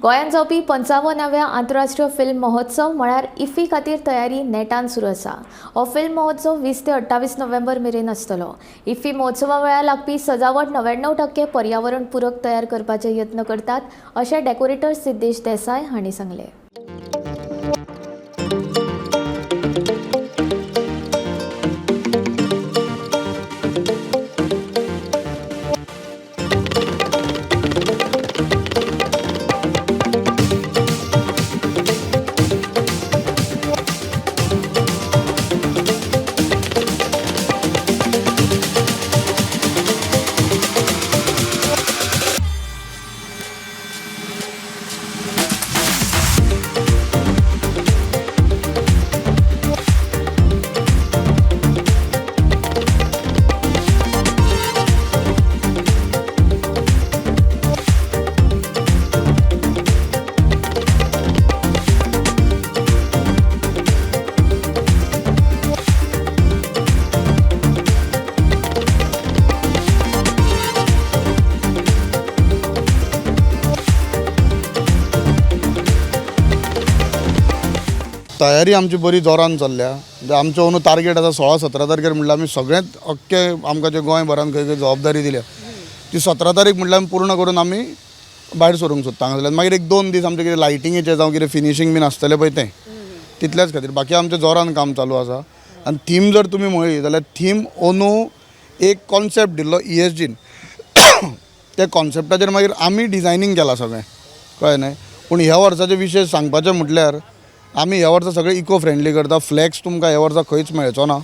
गोंयांत जावपी 55व्या आंतरराष्ट्रीय फिल्म महोत्सव म्हळ्यार इफ्फी खातीर तयारी नेटान सुरू आसा. हो फिल्म महोत्सव 20 ते 28 नोव्हेंबर मेरेन आसतलो. इफ्फी महोत्सवा वेळार लागपी सजावट 99% पर्यावरण पूरक तयार करपाचे यत्न करतात, अशें डेकोरेटर सिद्धेश देसाय हांणी सांगलें. तयारी आमची बरी जोरान चल्ल्या. म्हणजे आमचो अंदू टार्गेट आसा 16-17 तारखेर, म्हणल्यार आमी सगळेंच अख्खे आमकां जे गोंयभरान खंय खंय जबाबदारी दिल्या ती 17 तारीख म्हणल्यार आमी पूर्ण करून आमी भायर सरूंक सोदता हांगासरल्यान. मागीर एक 2 दीस आमचें कितें लायटिंगेचें जावं कितें फिनिशींग बीन आसतलें पळय तें, तितल्याच खातीर. बाकी आमचें जोरान काम चालू आसा. आनी थीम जर तुमी म्हळी जाल्यार थीम अंदू एक कॉन्सेप्ट दिल्लो ESGन, त्या कॉन्सेप्टाचेर मागीर आमी डिजायनींग केलां सगळें, कळ्ळें न्हय. पूण ह्या वर्साचें विशेश सांगपाचें म्हटल्यार आमी ह्या वर्सा सगळें इको फ्रेंडली करता. फ्लॅक्स तुमकां ह्या वर्सा खंयच मेळचो ना,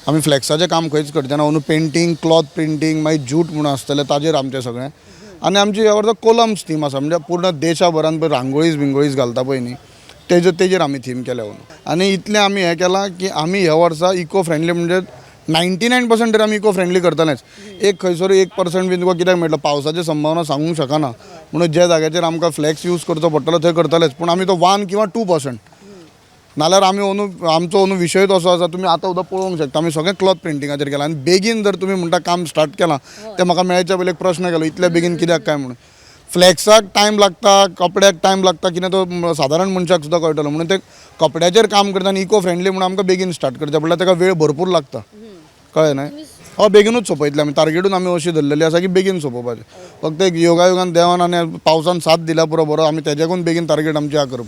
आमी फ्लॅक्साचें काम खंयच करचे ना. अंदू पेंटींग, क्लॉथ प्रिंटींग, मागीर जूट म्हणून आसतलें ताजेर आमचें सगळें. आनी आमची ह्या वर्सा कोलम्स थीम आसा, म्हणजे पूर्ण देशाभरान पळय रांगोळीज बिंगोळीज घालता पळय न्ही, तेजेर आमी थीम केल्या अंदू. आनी इतलें आमी हें केलां की आमी ह्या वर्सा इको फ्रेंडली म्हणजे 99% तरी आमी इको फ्रेंडली करतलेच. एक खंयसर 1% बीन तुका कित्याक मेळटलो, पावसाची संभावना सांगूंक शकना, म्हणून ज्या जाग्याचेर आमकां फ्लॅक्स यूज करचो पडटलो थंय करतलेच. पूण आमी तो 1 किंवा 2%, नाल्यार आमी अंदू आमचो अंदू विशयूच असो आसा, तुमी आतां सुद्दां पळोवंक शकता आमी सगळें क्लॉथ प्रिंटिंगाचेर केलां. आनी बेगीन जर तुमी म्हणटा काम स्टार्ट केलां, तें म्हाका मेळच्या पयलीं एक प्रश्न केलो इतले बेगीन कित्याक काय म्हणून. फ्लॅक्साक टायम लागता, कपड्याक टायम लागता, कितें तो सादारण मनशाक सुद्दां कळटलो. म्हणून ते कपड्याचेर काम करता आनी इको फ्रेंडली म्हणून आमकां बेगीन स्टार्ट करचें पडटा, ताका वेळ भरपूर लागता, कळ्ळें न्हय. हय, बेगिनूच सोंपयतले आमी, टार्गेटूच आमी अशी धरलेली आसा की बेगीन सोंपोवपाचें. फक्त एक योगायोगान देवान आनी पावसान साथ दिल्या पुरो बरो, आमी तेज्याकून बेगीन टार्गेट आमची करपाक.